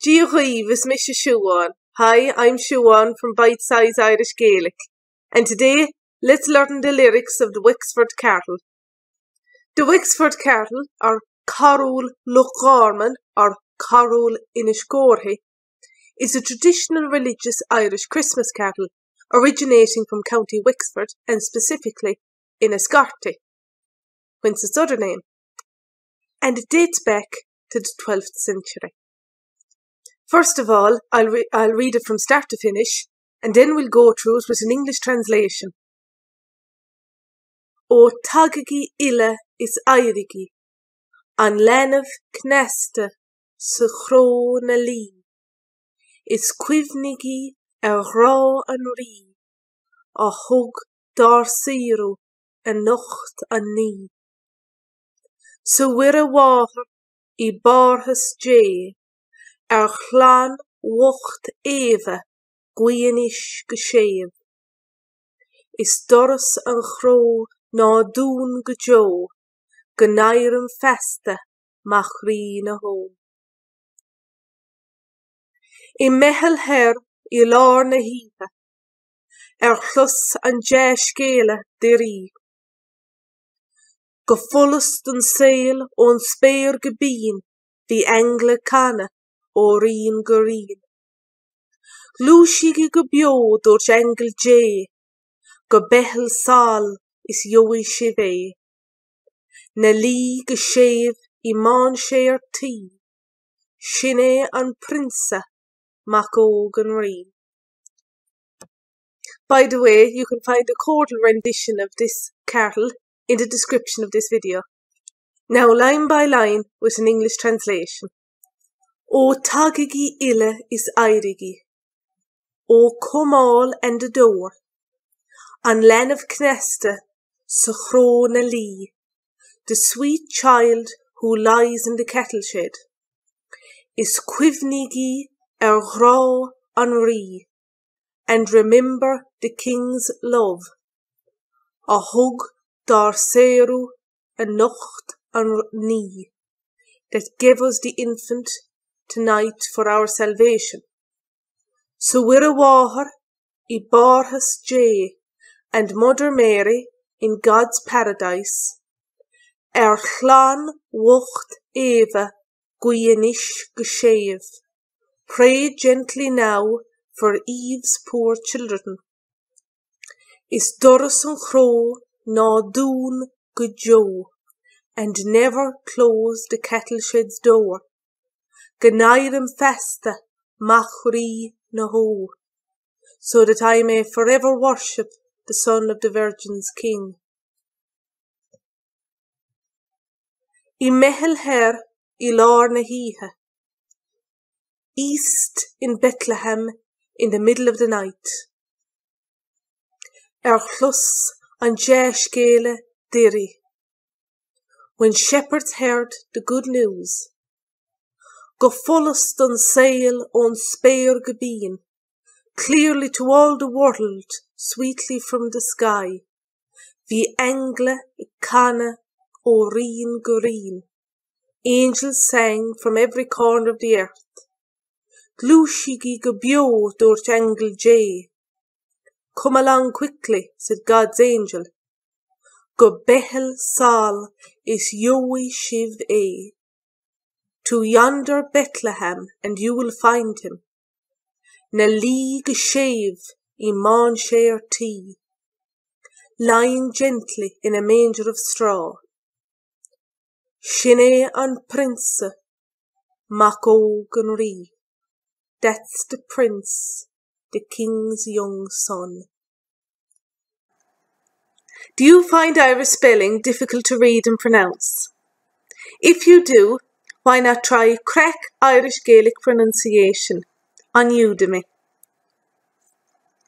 Dia dhaoibh, is mise Siubhán. Hi, I'm Siubhán from Bite Size Irish Gaelic, and today let's learn the lyrics of the Wexford Carol. The Wexford Carol, or Carúl Loch Garman, or Carúl Inis Córthaidh, is a traditional religious Irish Christmas carol originating from County Wexford and specifically Enniscorthy, whence its other name, and it dates back to the 12th century. First of all, I'll, re I'll read it from start to finish, and then we'll go through it with an English translation. Ó tagaigí uile is adhraigí, an leanbh cneasta sa chró 'na luí, is cuimhnigí ar ghrá an Rí a thug dár saoradh anocht an ní. 'S a Mhuire Mháthair i bParthas Dé, ar chlann bhocht Éabha guí anois go séimh. Is doras an chró ná dún go deo, go n-adhraim feasta Mac Rí na hÓ. I mBeithil thoir i lár na hoíche, ar chlos an dea-scéala d'aoirí. Go follas don saol ón spéir go binn bhí aingle ag canadh ó rian go rian. Gluaisígí go beo, dúirt aingeal Dé, go Beithil sall is gheobhaidh sibh é. 'Na luí go séimh i mainséar tuí, sin é an prionsa, mac óg an Rí. By the way, you can find a chordal rendition of this carol in the description of this video. Now line by line with an English translation. Ó tagaigí uile is adhraigí, Ó come all and adore, An leanbh cneasta sa chró 'na luí, The sweet child who lies in the cattle shed, Is cuimhnígí ar ghrá an Rí, And remember the King's love, A thug dár saoradh anocht an ní, That gave us the infant tonight for our salvation. 'S a Mhuire Mháthair i bParthas Dé, And Mother Mary in God's paradise, Ar chlann bhocht Éabha guí anois go séimh, Pray gently now for Eve's poor children. Is doras an chró ná dún go deo, And never close the cattle shed's door, Go n-adhraim feasta Mac Rí na hÓ, So that I may forever worship the Son of the Virgin's King. I mBeithil thoir i lár na hoíche, East in Bethlehem in the middle of the night. Ar chlos an dea-scéala d'aoirí, When shepherds heard the good news. Go follas don saol ón spéir go binn, Clearly to all the world, sweetly from the sky, Bhí aingle ag canadh ó rian go rian, Angels sang from every corner of the earth. Gluaisígí go beo, dúirt aingeal Dé. Come along quickly, said God's angel. Go Beithil sall is gheobhaidh sibh é. To yonder Bethlehem and you will find him. 'Na luí go séimh i mainséar tuí. Lying gently in a manger of straw. Sin é an prionsa, mac óg an Rí. That's the prince, the king's young son. Do you find Irish spelling difficult to read and pronounce? If you do, why not try Craic Irish Gaelic Pronunciation on Udemy?